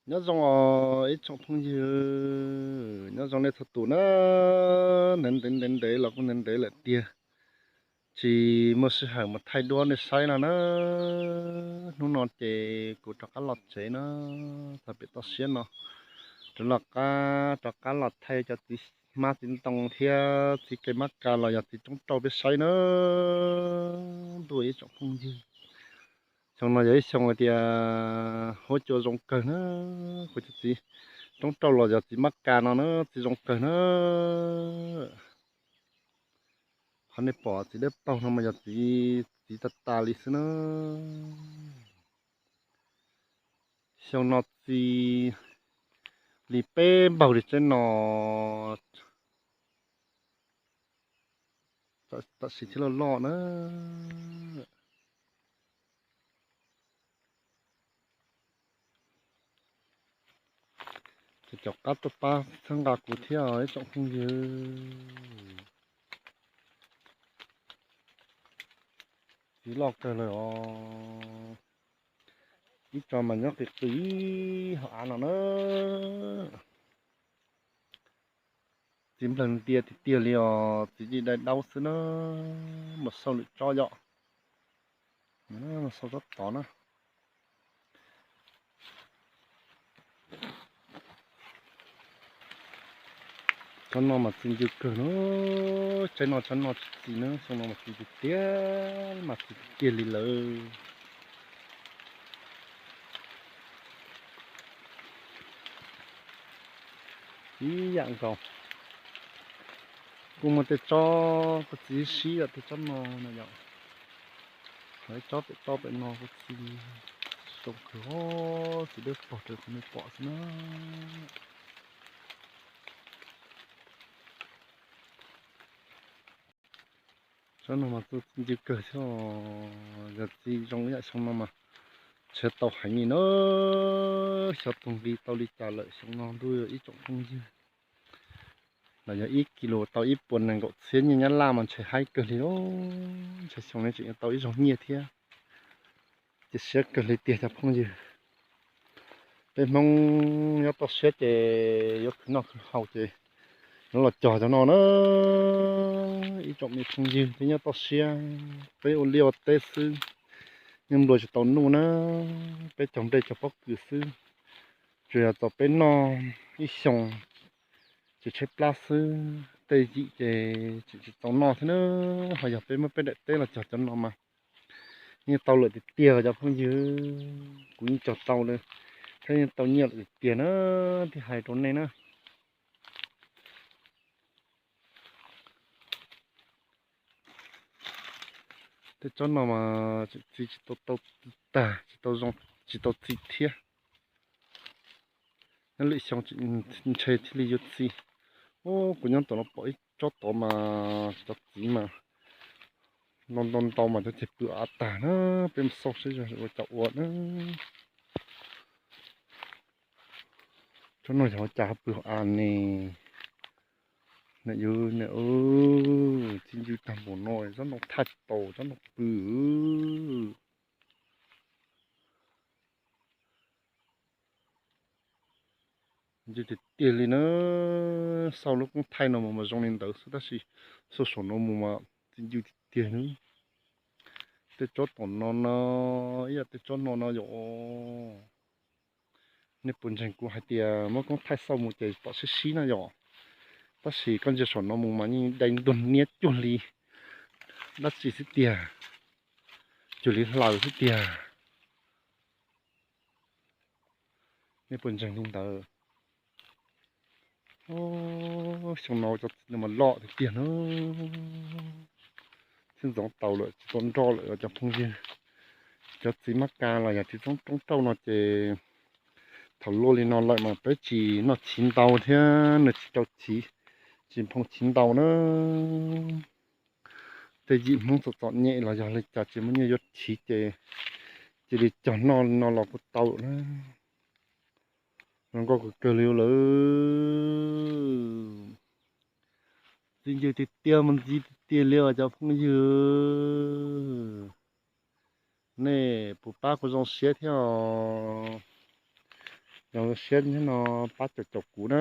Nyob zoo os ib tsoom phooj ywg, nyob zoo nej txhua tus na. Ntev ntev ntev ntev los kuj ntev ntev lawm tiag, tsis muaj sij hawm mus thaij duab nej saib no na. Hnub no ces kuv rov qab los tsev na, txog pem toj siab no, rov los qab rov qab los thaij cov txiv hmab txiv ntoo thiab txiv kev mab kas los yog txiv roob rauj peb saib na. Ntuj ib tsoom phooj ywg, xyoo no yog ib xyoo hais tias huab cua zoo kawg na. Kuv cov txiv roob rauj los yog txiv mab kas no na, txiv zoo kawg na. Qhov nej pom txiv dawb paug no mas yog txiv, txiv tas tas li xwb na. Xyoo no txi li peb npaug li tsaib no, tam sim thiab loj loj na. Ces cov qab tuaj pab txhawb nqa kuv thiab ib tsoom phooj ywg. Txiv loj kawg lawm os. Ib tso mas nyob qis qis hauv av no na. Txiv nplawg ntias tiag tiag li os, txiv ci dai daub xwb na. Mus xauj lwm tsob yom, mus xauj tsob tod na. Tsob no mas txi ncw kawg na, tsaib no tsob no tsis txi na, xyoo no mas txi tiag tiag mas txi tiag tiag li lawm. Ib yam nkaus, kuj muaj tej tsob kuj txi sib yam tej tsob no na yom. Ho ib tsob pem toj pem no kuj txi zoo kawg, txiv dawb paug raws kuv nej pom xwb na. Tsob no mas txi ncw kawg thiab, yog txi zoo ib yam xyoo no mas ntshe tau heev li na. Xyov tus nqi tau li cas lawm, xyoo no ntuj ib tsoom phooj ywg, los yog ib kis lus tau ib puas nees nkaum txhiab nyiaj Nyab Laj mas ntshe haib kawg li lauj. Ntshe xyoo no tseem yuav tau ib zaug nyiaj thiab, ces siab kawg li tiag cov phooj ywg. Peb Hmoob nyob toj siab ces yuav khwv noj khwv haus ces yuav los cog cov no na. Ib tsoom me phooj ywg, peb nyob toj siab, peb ua liaj ua teb xwb, yeej nplua tsis tau nuj na. Peb cog nplej cog pob kws xwb, tsuas yog txaus peb noj ib xyoos ces tshaib plab xwb. Tej yim ces tseem tsis txaus noj thiab na. Ho yog peb muab peb daim teb los cog cov no mas yeej tau lawm tiag tiag cov phooj ywg. Kuv yeej cog tau lawm thiab, yeej tau nyiaj lawm tiag tiag na, thiaj hais rau nej na. Tej tsob no mas tseem txi tsis tau tag, tsis tau zoo, tsis tau txi thiab. Nyob lwm xyoo ntshe thiaj li yuav txi. Ub, kuv nyob tom no pom ib tsob tod mas cov txiv mas ntau ntau ntau mas cov ceg pw av tag na. Peb mus xauj seb ua cas ua na. Tsob no yog ua cas pw av ne? Nws yus nws txi ncw tag npaum no, tsob no thaj tsis tau, tsob no pw. Ncw tiag tiag li na. Xauj lub koob thaij no mus mas zoo li ntawd xwb, tab sis xauj saum no mus mas txi ncw tiag tiag na. Tej tsob tom no no, ib yam tej tsob no no yom. Nej puas ntseeg kuv hais tias muab koob thaij xauj mus ces pom sib sib na yom. Tab sis koj ntsia saum no mus mas yeej dai ntuag niab cuag li dab tsi xwb tiag, cuag li hlaws xwb tiag. Nej puas ntseeg li ntawd? Xyoo no cov txiv no mas loj tiag tiag na. Txhiab ntxoov tau lawm tsis tau nroj lawm cov phooj ywg. Cov txiv mab kas los yog txiv roob rauj no ces thaum luaj li no lawm mas peb tsis noj chiv ntau thiab nws tsis rau chiv, tsis nphoo chiv ntau na. Tej yim Hmoob txom txom nyem los yog li cas tsis muaj nyiaj yuav chiv ces cia li cog noj li no los kuj tau na. Zoo nkauj kawg kawg li lawm. Txi ncw tiag tiag mus ntxiv tiag tiag li os cov phooj ywg. Nej puas pab kuv zoo siab thiab os? Yog siab thiab no pab caum caum kuv na.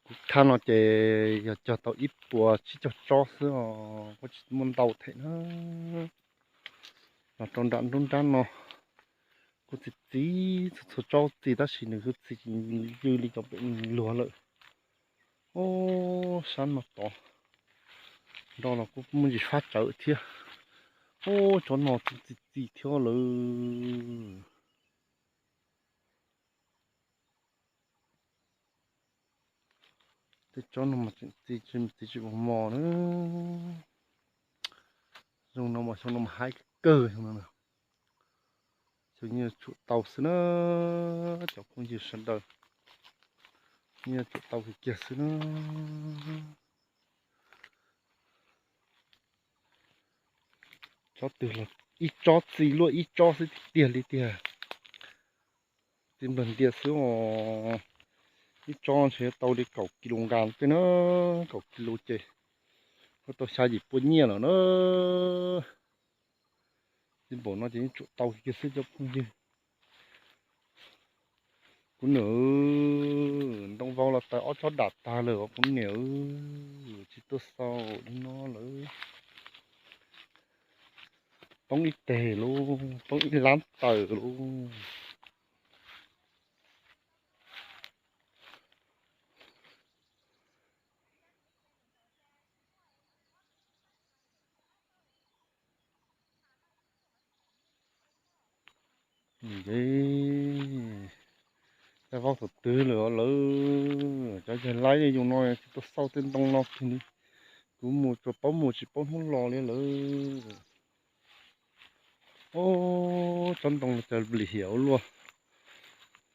Kuv thaj no ces yog cog tau ib puas tsib caug tsob xwb os, kuj tsis muaj ntau thiab na. Los rau nram nruab nrab no kuj txi txiv txhua txhua tsob txi tab sis nws kuj txi ywj li cov pem luag lawm. Ub, sab no tod nroj los kuj muaj ntsis fab tsawv thiab. Ub, tsob no txi txi txi thiab lawm. Tej tsob no mas tseem txi tsis mos mos na. Zoo no mas xyoo no mas haib kawg xyoo no. Xyov yeej yuav tshuam tau xwb na, cov phooj ywg sawv daws, yeej yuav tshuam tau kiag kiag xwb na. Tsob twg los ib tsob txi luaj ib tsob xwb tiag tiag li tiag. Txiv nplag ntias xwb os, ib tsob ntshe tau li kaum kis lus nkas tej na, kaum kis lus ces kuj tau xya yim pua nyiaj lawm na. Txiv npaum no ces yeej tshuam tau kiag xwb cov phooj ywg. Kuv niam, ntoo vau los tawg ob tsob dam tag lawm os kuv niam, tsis tuaj xaus li no lawm. Poob ib teg lauj, poob ib lab tawm lauj. Ces vaub thaum twg lawm lawm, cov yawg laib yus no tsis tau xauj tej ntoo no kiag li. Kuv mus tsuas paub mus tsis paub hnub los li lawm. Ub, tsob ntoo no cas lim hiam ua luaj.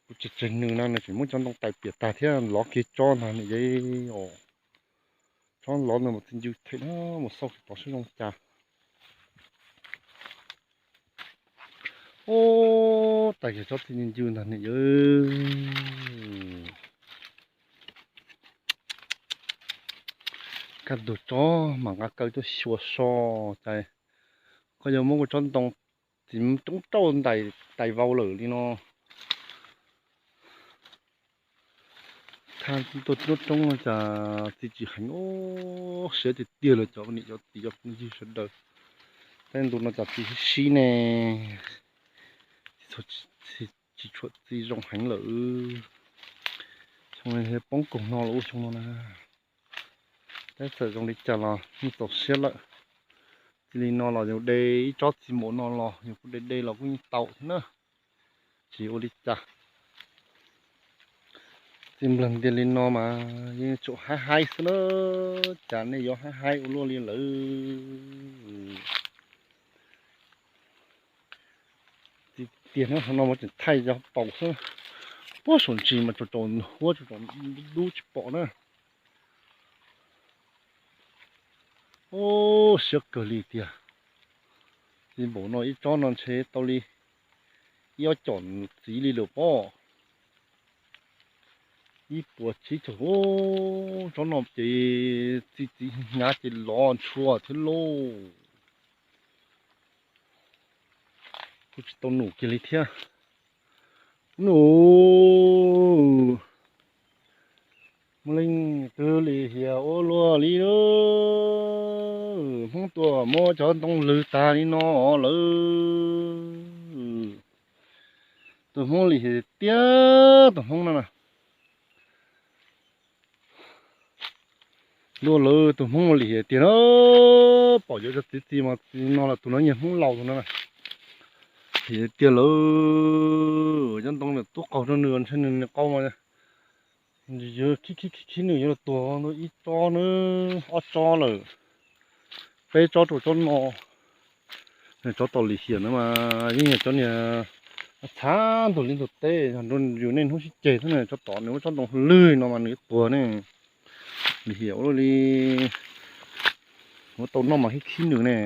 Kuv tseg tseg nws na, nws tseem muab cov ntoo tais piam tag thiab lov kiag tsob ntag niam yawg. Tsob lov ntawd mas txi ncw them na, mus xauj tov seb zoo cas. Ub, tais kiag tsob txi ncw ncw ntag niam yawg. Kaj ntug tsob mas nqa kaw tuaj xyuas so cas koj yuav muab kuv tsob ntoo txiv coob rauj ntais tais vau lawm li no. Thaj tuaj roob roob no cas txi tsis heev, ub, siab tiag tiag lawm cov niam cov txiv cov phooj ywg sawv daws. Tej ntu no cas txi sib sib ne, tsis tshuam txi zoo heev lawm. Xyoo no poob kaug no los ua xyoo no na. Tab txawm zoo li cas los yeej txaus siab lawm. Txi li no los yus de ib tsob txi npaum no los yus kuj de de los kuj yeej tau thiab na. Tsis ua li cas. Txi nplag ntias li no mas yeej tsum haib haib xwb na, cas nej yuav haib haib ua luaj li lawm. Txi tiag na, no mas tseem thaij cov paus xwb, puag saum ntsis mas tsaus tsaus huab tsaus tsaus dub tsis pom na. Ub, siab kawg li tiag. Txi npaum no ib tsob no ntshe tau li ib ob com txiv li lawm pob. Ib puas tsib caug, ub, tsob no ces txi txiv hnyav ces lov ntshua thiab lauj. Kuj tsis tau num kiag li thiab. Num, muaj leej twg lim hiam ua luaj li, Hmoob tuaj muab cov ntoo lwg tag li no lawm. Tus Hmoob lim hiam tiag, tus Hmoob no na. Luaj lawm, tus Hmoob lim hiam tiag na. Pom yuav cov txiv txi mas txi no los tus no nyiag Hmoob laus tus no na. Lim hiam tiag lawm, cov ntoo lawm tub qaug rau nws ntshe nws niag qau mas yus khib khib khib nws yuav luag tuag ib tsob na, ob tsob lawm. Peb tsob rau tsob no, tsob tom lim hiam na mas yeej yog cov niag txhav ntug li ntug teb, yog yus niaj hnub sib ceg xwb na, tsob tom nws muab tsob ntoo lwg no mas nws yuav tuag ne. Lim hiam ua luaj li, muab tau noj mas khib khib nws ne.